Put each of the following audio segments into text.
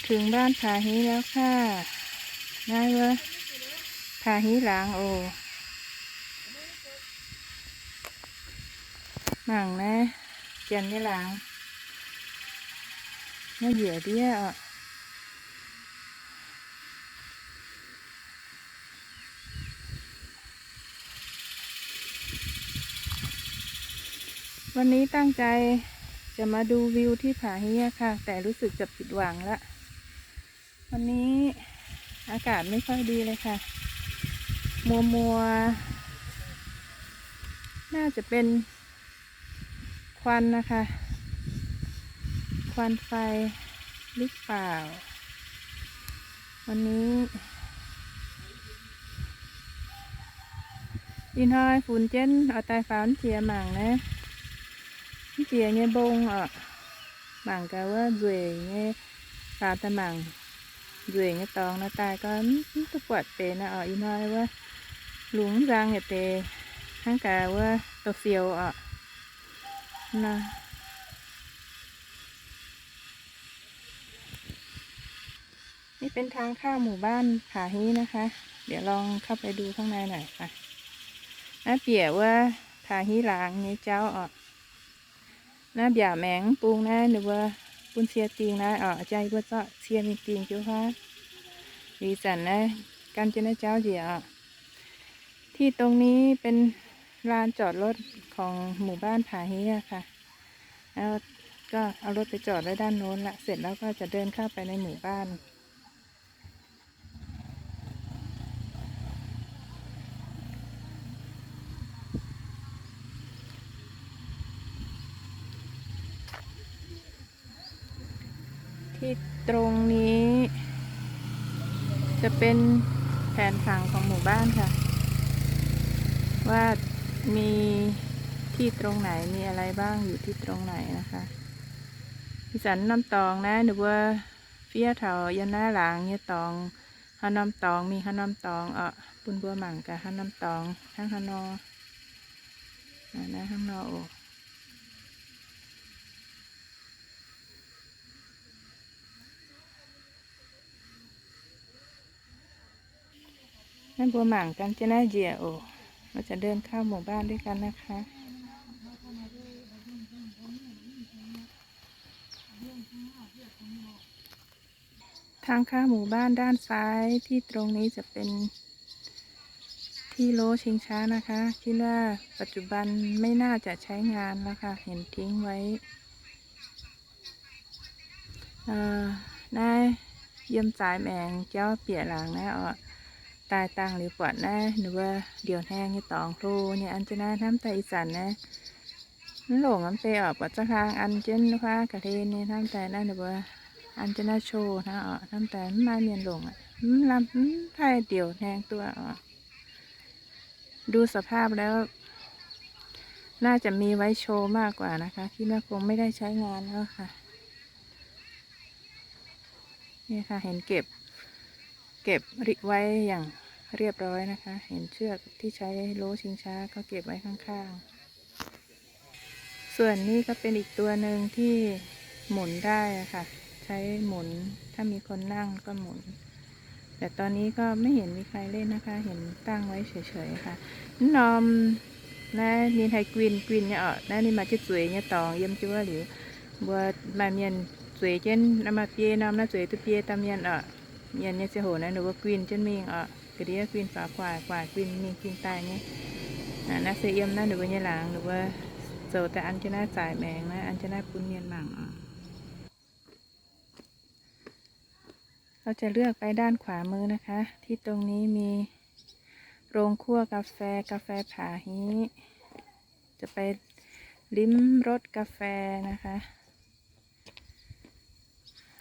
ถึงบ้านผาฮีแล้วค่ะ Naaiv wuov ผาฮีหลาง oc. Mangc naaiv janx nyei laangz, naaiv njiec ndiev oc.วันนี้ตั้งใจจะมาดูวิวที่ผาฮี้ค่ะ แต่รู้สึกจะผิดหวังละ วันนี้อากาศไม่ค่อยดีเลยค่ะ มัวมัว น่าจะเป็นควันนะคะ ควันไฟหรือเปล่า วันนี้ Ih hnoi funx jienv oix daaih faaux mv jiex mangc naaiv, mv jiex nyei mbong oc. Mangc gaax wuov nzueic nyei faaux daaih mangc nzueic nyei dorngx nor daaih gau mv duqv buatc benx nor oc. Ih hnoi wuov lungz mv nzang yietc deix hnangv gaax wuov douz-sioux oc. Nor นี่เป็นทางเข้าหมู่บ้านผาฮี้นะคะ เดี๋ยวลองเข้าไปดูข้างในหน่อยค่ะ Naaiv bieqc wuov ผาฮี้หลาง nyei jauv oc. Naaiv mbiaauc maengx mv bung naaiv ninh mbuo bun cie dingh naaiv oc, jaa yie mbuo zorqv cie mingh dingh jienv huaav. Ih zanc naaiv gan jienv naaiv jauv njiec oc. ที่ตรงนี้เป็นลานจอดรถของหมู่บ้านผาฮี้อะค่ะ แล้วก็เอารถไปจอดไว้ด้านโน้นละ เสร็จแล้วก็จะเดินเข้าไปในหมู่บ้าน ที่ตรงนี้จะเป็นแผนผังของหมู่บ้านค่ะ ว่ามีที่ตรงไหนมีอะไรบ้าง อยู่ที่ตรงไหนนะคะ Ih zanc norm dorngx naaiv ninh mbuo fiev taux yiem naaiv laangz nyei dorngx, haaix norm dorngx mingh haaix norm dorngx oc. Bun mbuo mangc gaax haaix norm dorngx hnangv haaix nor. Naaiv hnangv nor oc. Naaiv mbuo mangc gan jienv naaiv njiec oc. เราจะเดินเข้าหมู่บ้านด้วยกันนะคะ ทางเข้าหมู่บ้านด้านซ้ายที่ตรงนี้จะเป็นที่โล้ชิงช้านะคะ คิดว่าปัจจุบันไม่น่าจะใช้งานแล้วค่ะ เห็นทิ้งไว้ Naaiv yiem zaaix maengx jauv bieqc laangz naaiv oc, daaih dangh liuz buatc naaiv ninh mbuo ndiouc hnaeng nyei dorngx hlo nyei an jienv naaiv hnamv daaih ih zanc naaiv mv longc aqv bei oc, buatc za'hlang an jienv huaav ga'hlen nyei hnamv daaih naaiv ninh mbuo an jienv naaiv qo hnangv oc, hnamv daaih mv maaih mienh longc aqv, mv lamh mv haih ndiouc hnaeng duqv oc. Du สภาพแล้ว น่าจะมีไว้โชว์มากกว่านะคะ คิดว่าคงไม่ได้ใช้งานแล้วค่ะ นี่ค่ะ เห็นเก็บ เก็บไว้อย่างเรียบร้อยนะคะ เห็นเชือกที่ใช้โล้ชิงช้าก็เก็บไว้ข้างๆ ส่วนนี้ก็เป็นอีกตัวหนึ่งที่หมุนได้อะค่ะ ใช้หมุน ถ้ามีคนนั่งก็หมุน แต่ตอนนี้ก็ไม่เห็นมีใครเล่นนะคะ เห็นตั้งไว้เฉยๆ ค่ะ Norm naaiv ninh haih guinh guinh nyei oc. Naaiv ninh maaih jienv zueiz nyei dorngx yiem jienv wuov liuz, mbuo maaih mienh zueiz jienv, maaih biei norm naaiv zueiz duqv biei dauh mienh oc. Mienh nyei ziangh hoc naaiv ninh mbuo guinh jienv mingh oc, ga'ndiev guinh faaux guaax, guaax guinh mingh guinh daaih nyei. Naaiv se yiem naaiv ninh mbuo nyei laangz, ninh mbuo zoux daaih an jienv naaiv zaaix maengx naaiv, an jienv naaiv bun mienh mangc oc. เราจะเลือกไปด้านขวามือนะคะ ที่ตรงนี้มีโรงคั่วกาแฟ กาแฟผาฮี้ จะไปลิ้มรสกาแฟนะคะ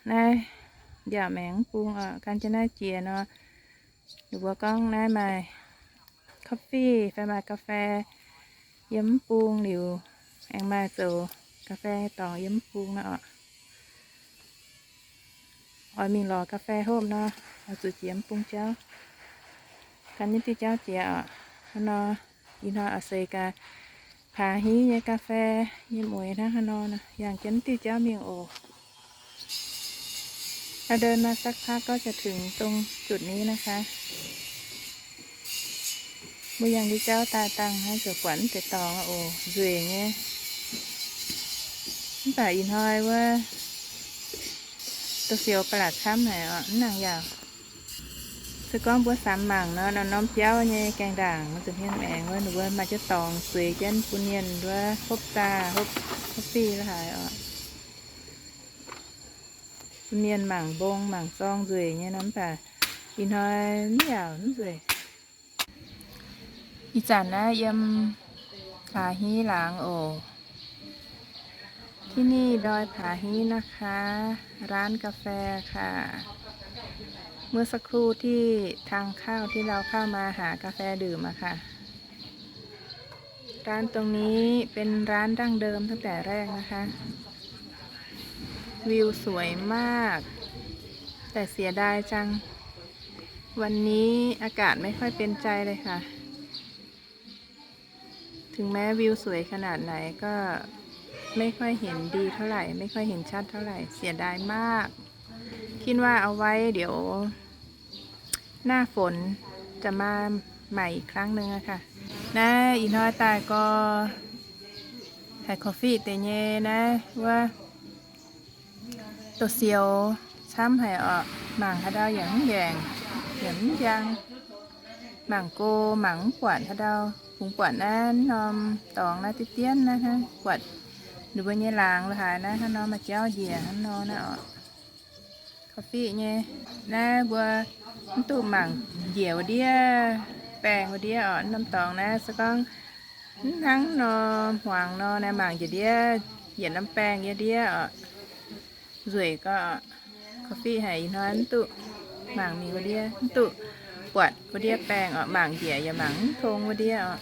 Naaiv mbiaauc maengx mv bung oc, gan jienv naaiv jiex nor, ninh mbuo gorngv naaiv maaih coffee fai maaih กาแฟ yiem mv bung liuz, aengx maaih zoux กาแฟ dorngx yiem mv bung nor oc. Oix mingh lorz กาแฟ hopv nor, oix zuqc jiex mv bung jauv. Gan jienv diuh jauv jiex oc. Hnangv nor, ih hnoi oix seix gaax ผาฮี้ nyei กาแฟ nyei mueix hnangv haaix nor, yangh jienv diuh jauv mingh oc. เราเดินมาสักพักก็จะถึงตรงจุดนี้นะคะ Mbuo yangh ndiev jauv daaih dangh naaiv ziouc buatc mv deix dorngx oc, nzueic nyei. Mv baac ih hnoi wuov douz-sioux ba'laqc camv haic oc, mv nangc yaauc. Se gorngv mbuo samx mangc nor, norm-norm biauv nyei gaengh ndaangc nzuonx hmien maengx wuov, ninh mbuo maaih jienv dorngx zueiz jienv bun mienh wuov hopv zaah, hopv, hopv fih la'haaix oc. Bun mienh mangc mbong mangc zorng nzueic nyei nor, mv baac ih hnoi mv yaauc mv nzueic. Ih zanc naaiv yiem Hlaax Hingv laangz oc. ที่นี่ดอยผาฮี้นะคะ ร้านกาแฟค่ะ เมื่อสักครู่ที่ทางเข้าที่เราเข้ามาหากาแฟดื่มอะค่ะ ร้านตรงนี้เป็นร้านดั้งเดิมตั้งแต่แรกนะคะ วิวสวยมาก แต่เสียดายจัง วันนี้อากาศไม่ค่อยเป็นใจเลยค่ะ ถึงแม้วิวสวยขนาดไหนก็ไม่ค่อยเห็นดีเท่าไหร่ ไม่ค่อยเห็นชัดเท่าไหร่ เสียดายมาก คิดว่าเอาไว้เดี๋ยวหน้าฝนจะมาใหม่อีกครั้งหนึ่งอะค่ะ Naaiv ih hnoi daaih gorx haiz korv-fiqv deix nyei naaiv wuov douz-sioux camv haic oc. Mangc haaix ndau yaac mv ngaengc, yaac mv njang. Mangc go mangc mv buatc haaix ndau. Kungx buatc naaiv norm dorngx naaiv deix dien naaiv hnangv, buatc ninh mbuo nyei laangz la'haaix naaiv hnangv nor, maaih jauv njiec hnangv nor naaiv oc. Korv-fiqv nyei naaiv mbuo mv duqv mangc njiec wuov ndiev baengh wuov ndiev oc. Norm dorngx naaiv se gorngv mv hnangv nor hmuangx nor naaiv, mangc njiec ndiev yietc norm baengh yiem ndiev oc. Nzueic gorx, korv-fiqv haic ih hnoi mv duqv mangc mingh wuov ndiev, mv duqv buatc wuov ndiev baengh oc. Mangc njiec yaac mangc mv tong wuov ndiev oc.